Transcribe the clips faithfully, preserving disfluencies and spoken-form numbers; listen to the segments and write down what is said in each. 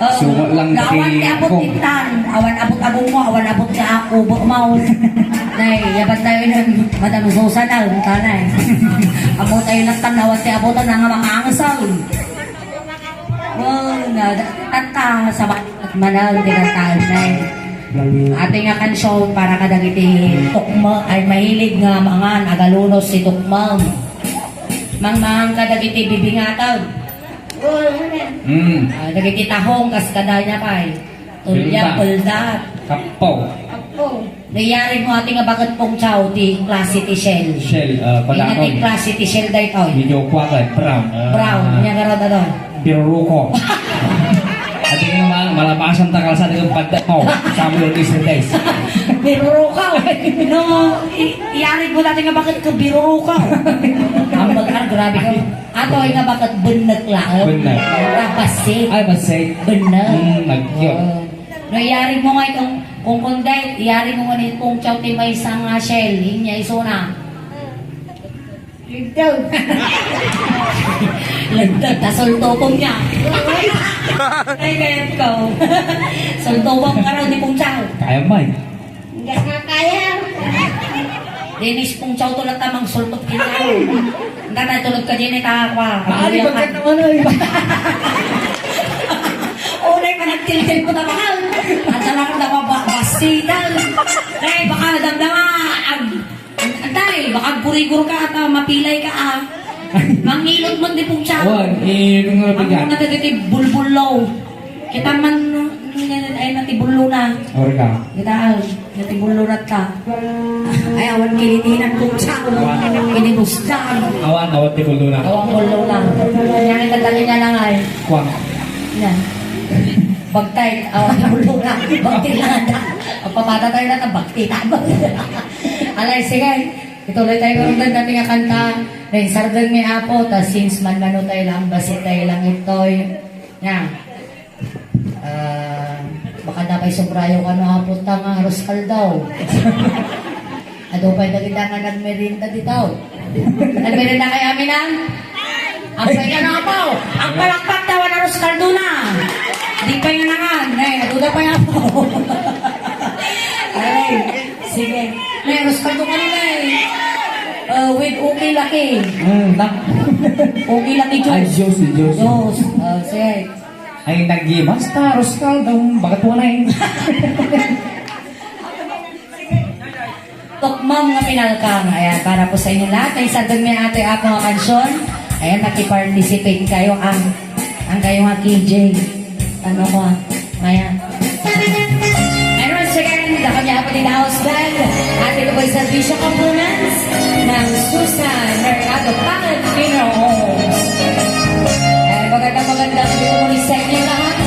Oh, Sumo lang awan ti ti abot kong. Intan. Awan abot abong mo, awan abot ti ako, bukmaw. Nay, yaban tayo nun, Madam Susan, ah, unta na eh. Amo tayo nagtan, awan ti abot, ang nga makaangasal. Oh, na, tanta, sa ba-, at manal, di ka tayo, nay. Ate nga kansyon, para kadagiti tukma, ay mahilig nga mangan, agalunos si tukmam. Mangmangan kadagiti bibingatan. Mm. Ah, dagiti tahong, kas kadanya pay. Tulya, pelda. Pelda. Kappaw. Kappaw. Nayari mo ati nga baket pungtiaw ti klase ti shell. Shell, ah, Ina ti padakon. Klase ti shell daytoy. Medyo kuwagan, brown. Ah. Brown, nya garod ato. Biruruko. Ati nga ma-, malapasan ta kalsada ng pagda mo. Samuel Mister Guys. Biruruko. No, i-, iyari mo dati nga baket ko biruruko. Ang mag-, ah, grabe ka. Ato ay nga baket bennek laeng. Bennek. Ura bassit. Ay, bassit. Bennek. Mm, nagyo. Oh. No, iyari mo nga itong kungkundayt, iyari mo nga ni pungtiaw ti maysa nga shell, inya isuna. Ligdaw. Ligdaw, ta sultupong niya. Ay, kaya ko. Sultupong ka raw ni pungtiaw. Kaya, May. Hindi ka kaya. Dennis, pungtiaw to lang tamang sultup kita. Ang tatay tulog ka dyan, eh, ta, kwa. Ah, di ba ka naman, ay? Unay pa nagtiltil ko na mahal. Ang talagang nababa-, basitan. Eh, baka damdama, ag-, antay, baka gurigor ka at, ah, mapilay ka, ah. Mangilot man di pungtiaw. Wan, eh, nung nga Ang bigat. Mga dagiti bulbulaw. Kita man, ay, natibuluna. Orga. Kita, ah, natibuluna ta. Ay, awan kinitinan pungtiaw. Awan. Kinibusdan. Awan, awan ti buluna. Awan buluna. Yan, ang tatali niya lang ay. Kwang. Yan. Bagtay, awan ti buluna. Bagti lang ata. Ang pamata tayo na, bagti tayo. Alay, sige. Ituloy tayo ng dati nga kanta. Nagsardeng ni Apo, ta since man mano tayo lang, basit tayo lang itoy. Yan. Ah, baka na pay sobrayo kano, Apo, ta nga arroz caldo. Adu pay dagita nga nagmerienda ditaw. Nagmerienda kay aminan? Ang pay kano, Apo? Ang palakpak daw, arroz caldo na. Di pay nga nangan. Eh, adu da pay, Apo. Ay, sige. May arroz caldo kano, eh. Uh, with okay laki. Mm, tak. Okay laki juice. Ay, juice, juice. Juice. Uh, sige. Ay, nagibas ta, arroz caldo, bagat walay. Tukmam nga pinalkang. Ayan, para po sa inyo lahat. Ay, sa dun may atoy apo nga kansyon. Ayan, makiparticipate kayo. Ang, ang kayo nga K J. Ano ko, ah? Ayan. And once again, the Kanya Apo din House Band. At ito po ay Servicio Components ng Susan Mercado Pangit Funeral Homes. Eh, magandang, magandang dito muli sa inyo lahat.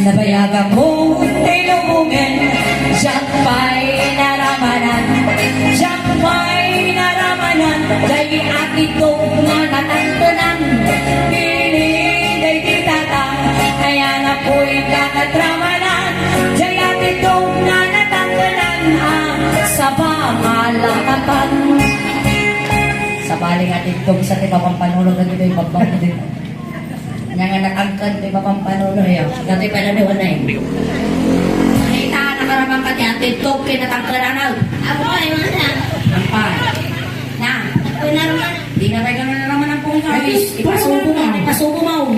Nabayagan mo, tinubungan, diyak pa'y naramanan, diyak pa'y naramanan, daydi ati to nga natangkenan, pili daydi tata, ayan apoy kakatramanan, daydi ati to nga natangkenan, ah, sa pangalakatan. Sabali nga didto sa ti Mapampanulog, dagitoy babbang din. Nya nga natangken ti Mapampanulog, yo. Dati pala ni Wanay. Ay, ta, nakarabang ka ti atidto, kinatangkenan na. Ako, ay, wala na. Ang pa. Na. Ako, narman. Di na tayo na naman ang pungka. Ay, ipasubo mo, ipasubo mo.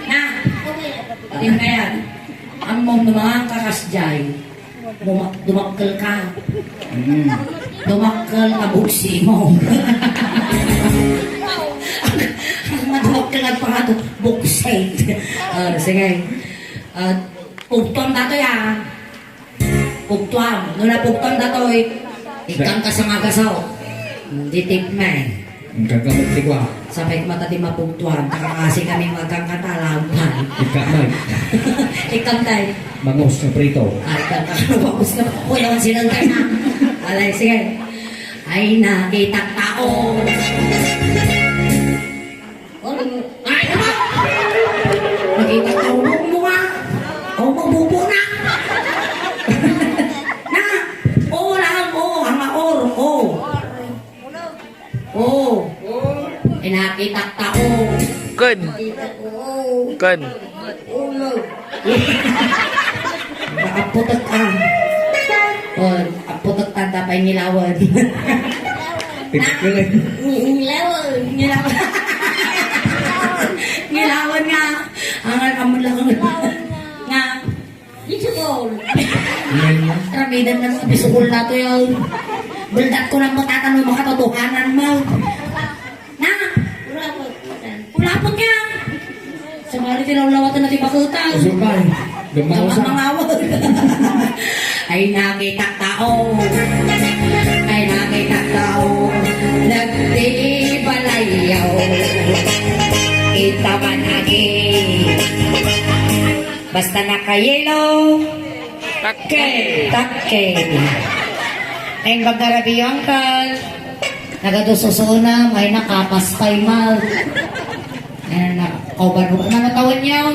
Na. Pati na yan. Ang mong dumangan ka, kasjay. Duma-, dumakkel ka. Mm. Dumakkel ka, buksi mo. Ang madumakkel, nagpangato, buksi. Ah, sige. Ah, pugtuam datoy, ah. Pugtuam. No napugtuam datoy, ikkan ka sa nga gasaw. Di tipme. Ang gagamit ti kwa. Sapay ko mata di mapugtuan, takakasi kami magkangkatalaman. Ikka, Mike. Ikam, tay. Bangus nga prito. Ay, kangkano bangus nga, kuya, ang sinangkay na. Alay, sige. Ay, nakita tao. Ay, ano? Nakita tao mo, mo nga. O, mabubo na. Itaktao. Ken. Itaktao. Ken. Ulo. Nakaputek ka. O, aputek ka, dapat ngilawan. Ikaw pala. Ngi-, ngilawan. Ngilawan. Ngilawan nga. Ang, ang, ang, nga. Bisukol. Ayan na. Ramidan na mga bisukol na to, yaw. Buldak ko lang matatan mo, makatotohanan mo. Na? Ulapot. Ulapot ka. Sabali, tinawlawatan na ti bakita. Sumpay. Gamang Gamang sa. Mangawag. Ay, nakita tao. Ay, nakita tao. Nagdi balayaw. Kita man agi. Basta naka-yellow. Takke. Takke. Ay, bagarabi, uncle. Nagadususuna, may nakapas pay mal. Ayan na, kauban mo. Ano taon niyo?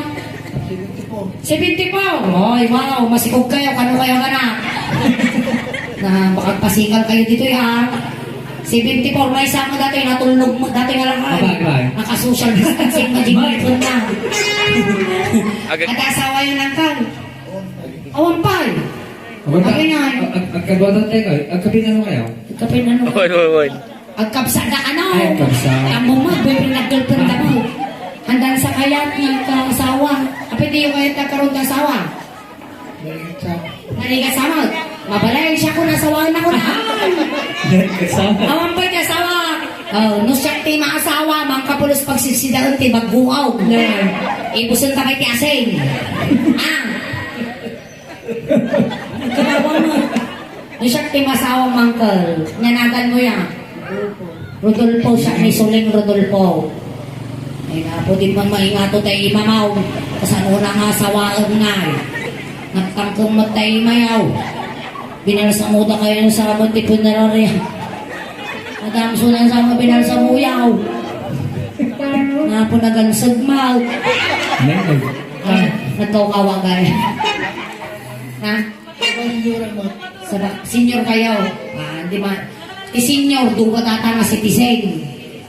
Seventy-four. Oy, wow, masikog kayo. Kano kayo, anak? Na makagpasikal kayo dito, ya. Seventy-four, may isa mo dati, natulog mo dati nga lang, ay. Abay, abay. Naka-social distancing na, Jimmy, Abay. Pun na. Agad. At asawa yun, uncle. Awan pay. Awan pa. Agay nga. Ag-, ag-, agkabatan tayo kayo. Agkapinano kayo? Agkapinano. Oy, oy, oy. Agkabsat na ka, no? Ay, agkabsat. Amo mo, boyfriend at girlfriend ka mo. Handan sa kayat nga ka asawa. Apay di yung kayat ka karon ka asawa? Naligat sa mo. Mabalay siya ko, nasawaan ako na. Kasama. Awan pay ti asawa. Oh, no siya ti maasawa, mangkapulos pagsisidaan ti bagguaw. Yan. Ibuson ka pay ti asing. Ah. Katawa mo. Di siya ti masawang mangkel. Nyanagan mo ya. Rodolfo siya, ni Suling Rodolfo. Ay, napo, di man maingato tayo imamaw. Kasano na nga sawaen nga eh. Nagtangkong mo tayo imayaw. Binalsa mo da kayo sa amon ti punerarya. Madam Sulan sa mga binalsa mo yaw. Napo, nagansag mo. Nagay. Ah, nagkaukawa ka eh. Ha? Saba-, senior kayo. Ah, di ma-, ti senior, duga data nga citizen.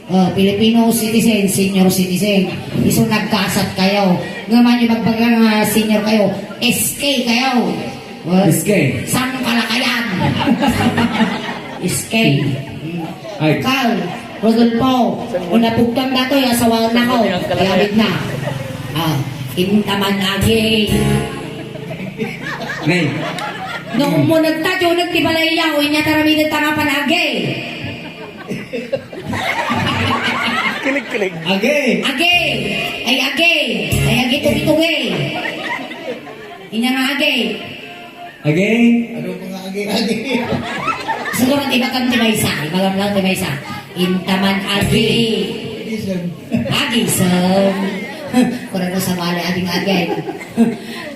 Oh, Filipino citizen, senior citizen. Isu nagkasat kayo. Nga man yung magbaga nga senior kayo, S K kayo. Oh, S K. Saan kalakayan? S K. Ay. Carl, Rodolfo, una pugtang datoy, asawa na ko. Yawid na. Ah, intaman agi. Nay. No, mo nagtadyo, nagtibalay yaw, inya taramidin tarapan agi. Kilig-kilig. Agi. Agi. Ay, agi. Ay, agi, tugi-tugi. Inya nga agi. Agi. Ano pa nga agi, agi? Siguro, di ba kami ti maysa? Ibagam lang ti maysa. Intaman agi. Listen. Agi, so. Kurang na sa mali, aging agi.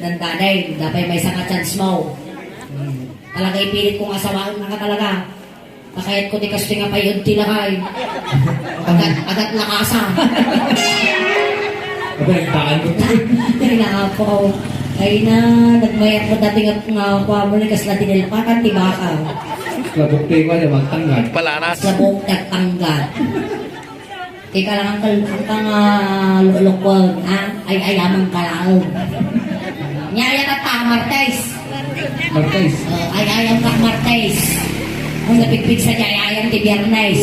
Nandanay, dapat may isang chance mo. Hmm. Talaga ipilit kong asawahan na ka talaga. Pakayat ko ti kastoy nga payod ti lakay. Agat, agat lakasa. Abay, ang taan mo. Ay, nako. Ay na, nagmayat mo dati nga, nga kuha mo ni kasla dinilpatan ti baka. Labok tayo ka, magtanggal. Palaras. Labok, tagtanggal. Ika lang ang kal-, ang kang, ah, lulukwag, ha? Ay, ay, amang kalaog. Nya, ay, ang ta, Martes. Martes. Oh, ay, ay, ang ta, Martes. Ang napigpig sa di, ay, ay, ang ti Biyernes.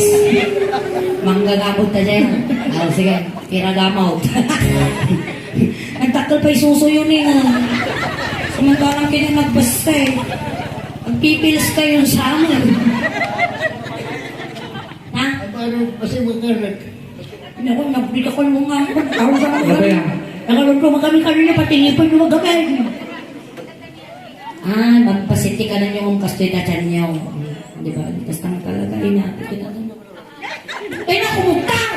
Manggagamot na dyan. Oh, sige, tira gamot. Ang takal pa isuso yun eh, oh. Samantalang kanya nagbasta eh. Magpipilis kayo sa amin. Ha? Paano kasi magkarat? Naku, nagbitakol mo nga ako. Tawag sa mga Ano ba yan? Nakalunto mo kami kanina, pati ngipin mo magabi. Ah, magpasiti ka na yung kastoy na tiyan niyo. Di ba? Basta nga talaga, inapit kita doon. Ay, naku, muktar!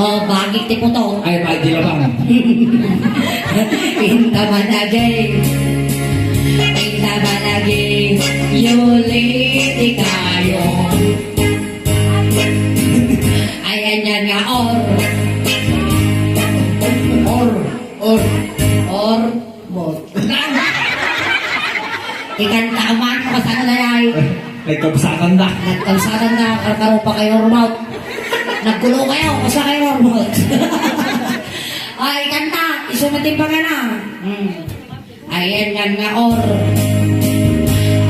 Oh, bagik ti puto. Ay, bagik ti labang. Intaman agi. Intaman agi. Yuli ti kayo. Ayan yan nga, or. Or. Or. Or. Bot. Ikanta man, pasal na yan. Nagkabsatan na. Nagkabsatan na, karkaro pa kayo, Ormot. Naggulo kayo, basta kayo, Ormot. Ay, kanta, isu na timbangana. Hmm. Ayan nga nga or.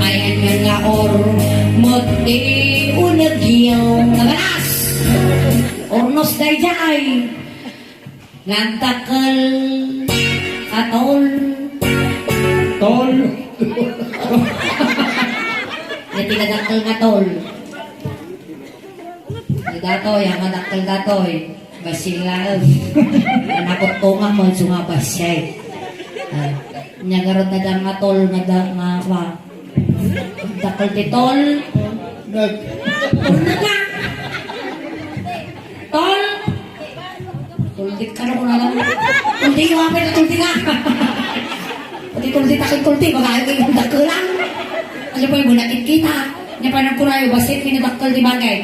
Ayan nga nga or. Mati unag yung nagalas. Ornos day jay. Nagdakkel a tol. Tol. Iti nadakkel nga tol. Ni datoy, ang nadakkel datoy. Basilaen. Anak ko nga mo, sumabasay. Ah, nya garud na dang nga tol, nga da, nga, wa. Dakkel ti tol. Nag- Tol na ka. Tol. Tultik ka na ko na lang. Tultik ko, apay na tultik ka. Pati tultik akin tultik, baka ay kayo dakkel lang. Ano pa yung muna kita? Nya pa nagkurayo, basit, kinadakkel di bagay.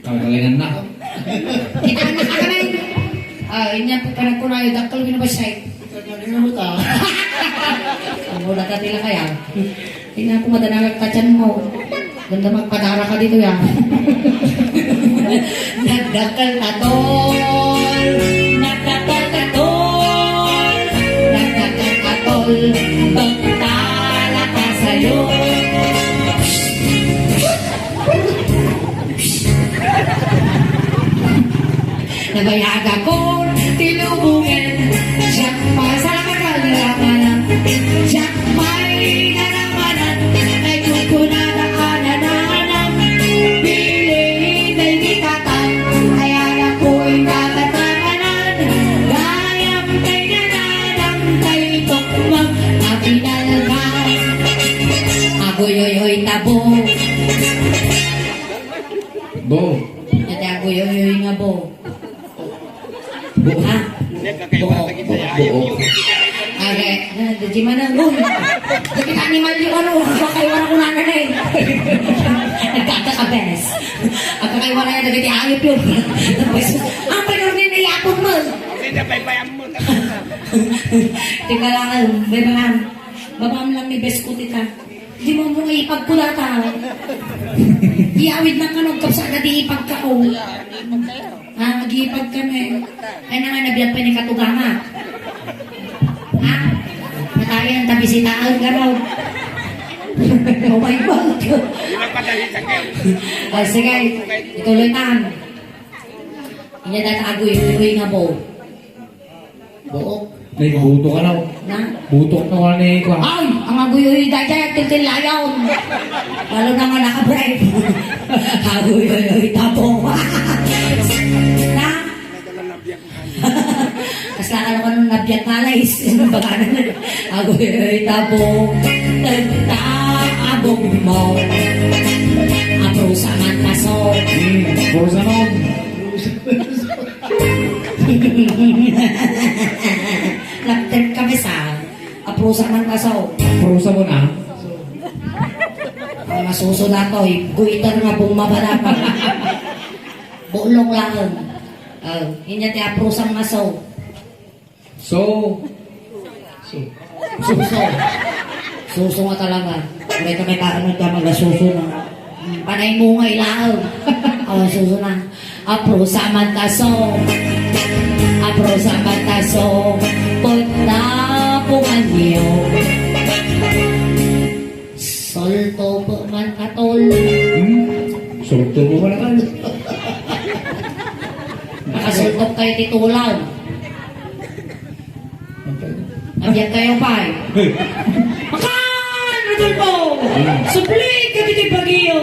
Kagalingan na. Kita na ka naman. Ah, inya pa nagkurayo, dakkel, binabasay. Kanya rin ang uta. Ang ulat na tila kaya. Ina ko, madanalak ka tiyan mo. Ganda magpadara ka dito, ya. Nagdakkel ka, tol. Nagdakkel ka, tol. Nagdakkel ka, tol. Bagtala ka sa'yo. Nabayag ako, tinubugan, siya pa sa katalakanan, siya pa'y naramanan, ay kukunada anananan, pili kay di katan, ay ala ko'y katatamanan, gayam kay nananang kay tukmang, apinalkan. Agoy, oy, oy, tabo. Bo. Iti agoy, oy, oy, nga bo. Bo. Ha? Bo. Bo. Okay. Ah, di man ang, uy. Dagiti animal yung ano, kakaiwara ko na na eh. Nagkakakabes. Ang kakaiwara niya, dagiti ayop yun. Tapos, ang pagkaroon na iyapon mo. Hindi, baybayan mo. Tika lang, baybayan. Babaan lang ni Bes ko, tika. Di mo mo ipagkulata. Iawid na kano, kapsada di ipagkao. Ah, mag-iipag kami. Ay na nga, nabiag pa ni Katugama. Ha? Matayan, tabisitaan ka raw. Oh my God. Ah, sige, ituloy tan. Inya data agoy-uy nga bo. Buok. Nay, buto ka na. Na? Butok na wala ni kwa. Ay! Ang aguyoy dayjay, agtiltil layon. Lalo na nga naka-bright. Aguyoy, tapong. Na? Kasla ka naman nung nabiyak nga lays. Baka na. Aguyoy, tapong. Tagta, abong mo. Aprusa man kaso. Hmm, aprusa mo. Nagtrip kami sa aprusa man kaso. Aprusa mo na? Ang masuso na to, eh. Guitar nga pong mabarapan. Bulong lang. Oh, inya ti aprusang maso. So, so, Suso. Suso nga talaga. May kami kaano ka magasuso na. Hmm, panay mo nga ilaw. Oh, suso na. Apro sa mantaso. Apro sa mantaso. Punta po kanyo. Solto po man katol. Hmm? Solto po man katol. Nakasultok kayo titulang. Abiag kayo, pay. Hey. Makan, Rodolfo! Hmm. Subli ka dito'y bagyo!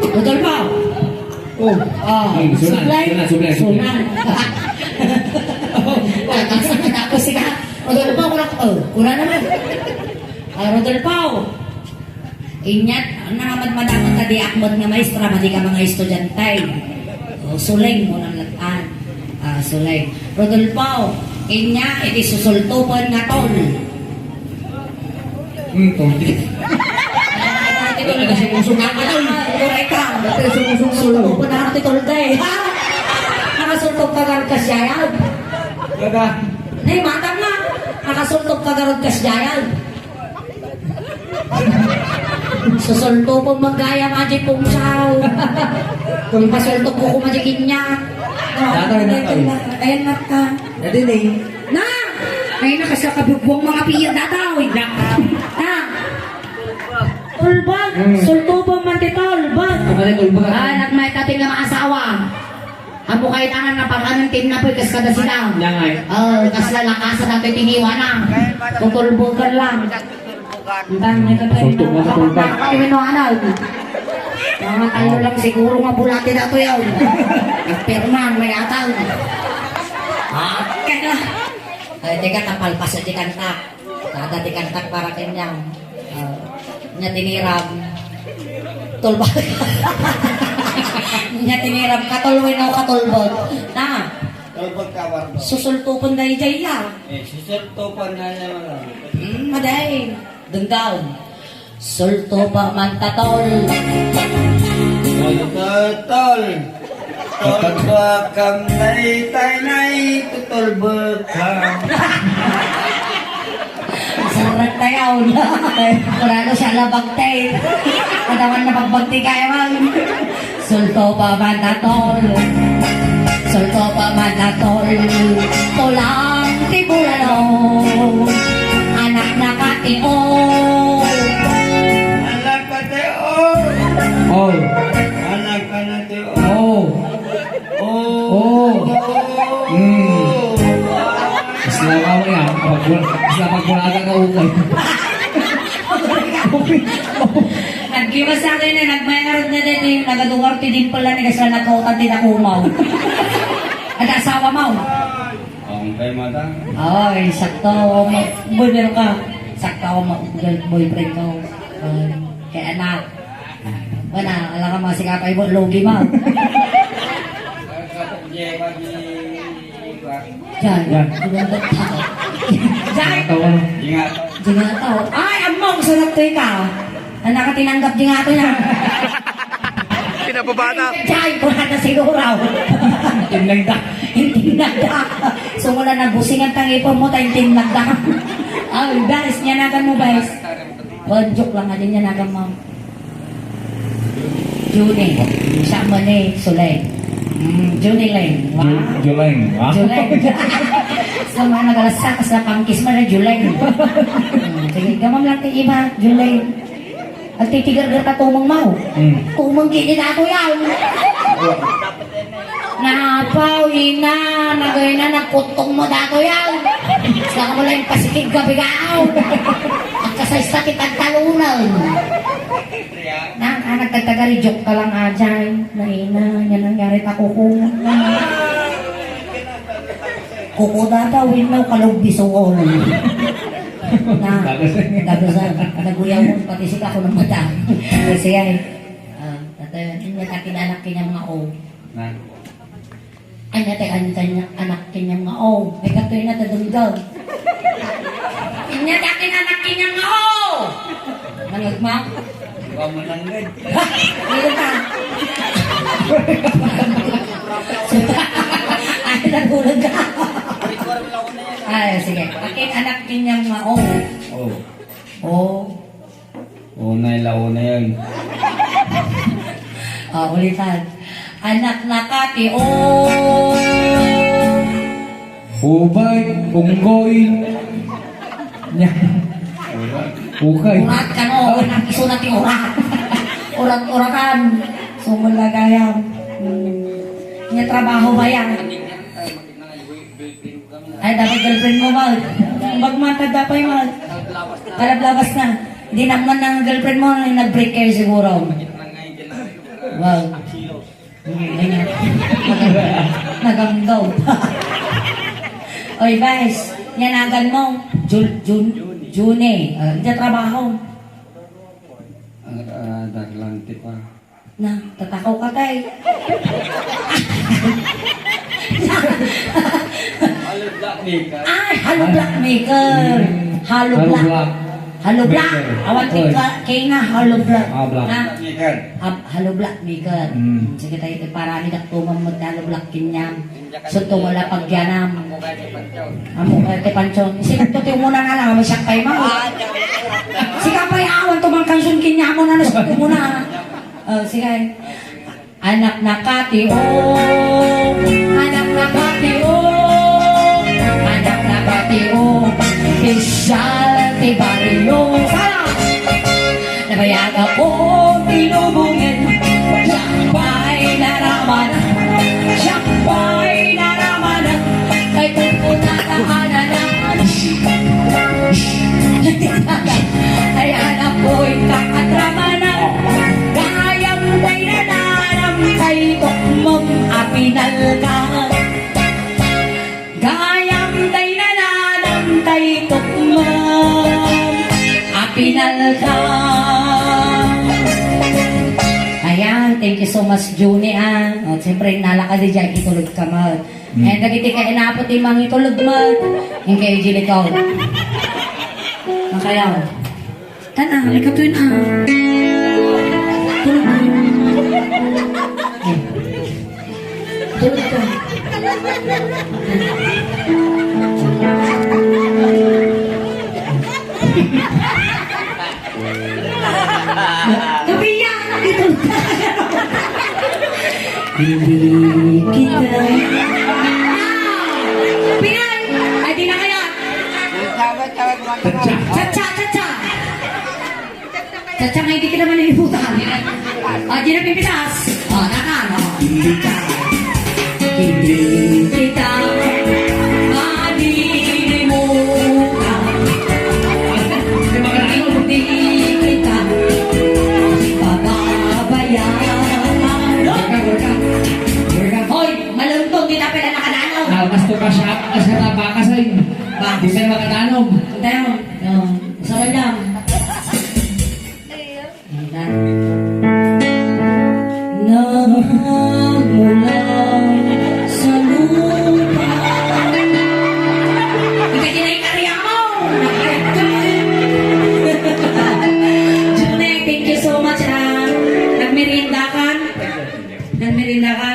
Rodolfo! Oh. Ah, hmm, sunan, sublay. Sunan, sublay, sublay. Sunan. Oh, tapos, tapos, sika. Rodolfo, kuna, oh, kuna naman. Ah, Rodolfo. Inyat, namadmadakot ta di akmod nga maestra, madi ka mga estudyante. O, suleng mo nang latan. Ah, suleng. Rodolfo, inya, iti susultupan nga tol. Hmm, tol. Iti sumusong nga tol. Correct ka. Iti sumusong nga tol. Susultupan na ti tol, day. Ha? Sultob ka garud kas yayag. Gaga. Nay, matang nga. Nakasultob ka garud kas yayag. Susultobem man gayam, aji pungsaw. Ipasultob ko kuma di kaniak. Datoy na, toy. Ayan na ka. Dadi, nay. Na! Ay, nakasaka bugbuang mga piya, datoy. Na. Na. Tulbag. Hmm. Sultobem man ti tulbag. Tulbag. Ah, nagmayat ti nga maasawa. Ammo kayat nga napag-anon ti innapoy kas kada sida. Yan nga eh. Oh, kasla lakasa datoy tiniwana. Tutulbogan lang. Entang, may katay. Sultog mo sa tulbag. Ay, may nuanag. Mga tayo lang siguro nga bulati datoy yaw. Nagpirman, may ataw. Ah, kaya. Ay, teka, tapalpas na di kanta. Kada ti kantak para kaniam. Ah, nya tiniram. Tulbag. Nya tiniram, katulwen o katulbag. Na. Tulbag ka, Barbo. Susultoben daydiay ya. Eh, susultoben na naman. Hmm, maday. Denggaw. Sultob man ta, tol. Tol, tol, tol. Tulbekam, nay, tay, nay, tutulbekam. Sarag tayo. Kurano siya labag, tay. Katawan na pagbagti kaya, man. Sultob man ta, tol. Sultob man ta, tol. Tulang ti bulalo. Anak na ka ti o. Anak ka ti o. O. Anak ka na ti o. O. O. O. Hmm. Isla ka mo yan. Pagkul-, isla pagkulaga ka ukay. Nagkiwas sa akin eh, nagmayangarod na din eh. Nagadungar ti dimpel na ni kasla nagkautan ti nakumaw. Ada asawa mo. Ang kay mata. Ay, sakto. Ma-, bener ka. Sakto mo, girl-, boyfriend ko. Ay, kay anak. Wala, wala ka mga sikapay mo, lugi mo. Diyan. Diyan. Diyan. Tawa na. Ingat. Jingataw. Ay, ammo, sarap to ikaw. Ang nakatinanggap jingataw na. Pinapabata. Jay, kurang na siguro. Tinlagda. Tinlagda. So, wala na busingan tang ipon mo, tayo tinlagda. Ay, guys, nyanagan mo, guys. Well, joke lang, adin nyanagan mo. Junie. Siya mo ni Suleng. Mm, Junie Leng. Wow. Ju-, Juleng. Wow. Juleng. Sa mga nagalasa ka sa pangkis mo na Juleng. Mm, sige, gamam lang ti iba, Juleng. Agtitigargar ka tumang mo. Mm. Tumang gini na ako yan. Napaw, ina, nagay na, nagkuttong mo dato yan. Saka mo lang pasikig gabi ka, aw. Ang kasaysa ti pagtalunan. Na, ah, nagtagtagari, joke ka lang, ajay. Na, ina, yan nangyari ta kuko. Kuko data, winnaw, kalog, bisong, all. Na, dagasan, naguyawon, pati sika ko ng mata. Kasi ay, ah, tatay, hindi na anak kanya mga o. Na. Anya ti an-, kanya, anak kanya nga, o. Ay, katoy na, tadunggaw. Anya ti akin anak kanya nga, o. Nangagma? Wa mo nanggad. Dito ka. Ay, nagulog ka. Ay, sige. Akin anak kanya nga, o. O. O. Unay la, unay. Ah, ulitan. Anak na ka ti o. Ubay, unggoy. Nya. Ukay. Urat ka, no? Anak, iso na ti urat. Urat-uratan. Sumulagayam. Hmm. Nya trabaho ba yan? Ay, dapat girlfriend mo, Mal. Bagmata dapat, Mal. Kalablabas na. Hindi naman ng girlfriend mo, nag-break kayo siguro. Wow. Hmm, ganyan. Nagamdaw. Oy, guys, yanagan mo. Jun-, Jun-, June. Ah, hindi trabaho. Ah, ah, darlante pa. Na, tatakaw ka, tay. Hollow block maker. Ay, hollow block maker. Mm. Hollow block. Hollow block. Hollow block. Maker. Awan ti Oy. Ka-, kay nga hollow block. Ah, block. Ha? Maker. Ab-, hollow block maker. Mm. Sige tayo, iparani dak tumam mo ti hollow block kinyam. Sunto mo la pagyanam. Amo ka ti Pancho. Sige to ti umuna na lang, mo siya pay mo. Sige pay awan to mang kansun kinyam mo na, na sunto mo na. Oh, sige. Anak na Katio, anak na Katio, anak na Katio, opisyal ti barrio. Sara! Nabayag ako tinubungan, siya pa'y naraman, siya pa'y naraman, kay kukunata ananan. Ay anak ko'y kakatramanan, gayam tay nananam kay tukmem a pinalka. Gayam tay nananam kay tukmem a pinalka. Ayan, thank you so much, Junie, ah. O, siyempre, nalaka di dyan, itulog ka, Mag. Mm. Eh, dagiti kay inapo ti mangitulog met. Yung kay Angelica. Ang kayaw. Tan, ah, may katuin, ah. Tulog ka. Eh. Tulog ka. Kapiya! Ito. Hindi kita. Pinay! Ay, di na kaya. Cha-cha, cha-cha. Cha-cha, hindi kita malilimutan. Ah, di na pipitas. Ah, naka, no? Hindi ka. Hindi kita malilimutan. Hindi kita pababayaan. Hoy, malungkot, di na pala nakadalaw. Ah, mas to ka siya, kasi nabaka sa'yo. Ba? Di ka makatanom. Tayo. Oh, sa kanya. Nagmula sa lupa. Ika di na ikarya mo. June, thank you so much, ha. Nagmerienda ka? Nagmerienda ka?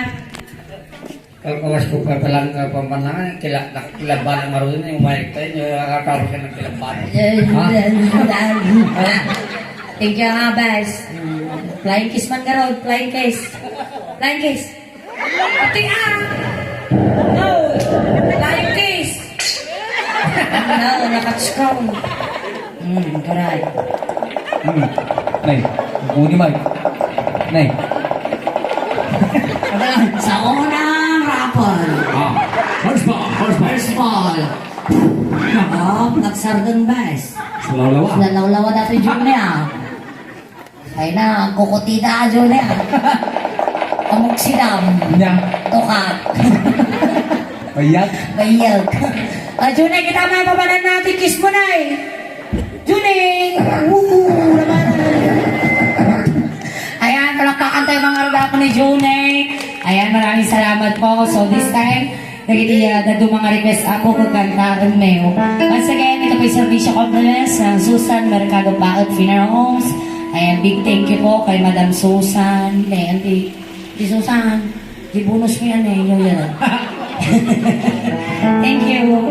Kalkawas ko pa palang, ah, pamanangan, kila-, nak-, kilaban ang maroon, yung umayag tayo, yung nakakaro ka ng kilaban. Eh, Ha? eh, eh, eh. Thank you nga, bes. Flying kiss man ka ron, flying kiss. Flying kiss. Ate, ah! No! Flying kiss! Ano, nakatsko. Hmm, correct. Hmm. Nay, kukunin, Mike. Nay. Sa unang raffle. Ah, first ball, first ball. First ball. Oh, nagsardeng, bes. Sa lawlawa. Sa lawlawa dati, June, ah. Ay na, kukutita, June, ah. Amok sidam. Nya. Toka. Payag. Payag. Ah, June, kita may pabanan natin. Kiss mo na eh. June! Woo! Naman! Ayan, palakpakan tayo mga ragako ni June. Ayan, maraming salamat po. So this time, dagiti, ah, dadu mga request ako kung kantaen mo. Once again, ito po yung Servicio Complex ng Susan Mercado Baot Funeral Homes. Ayan, big thank you po kay Madam Susan. Ayan, di, di Susan, di bonus mo yan eh, yun yan. Thank you.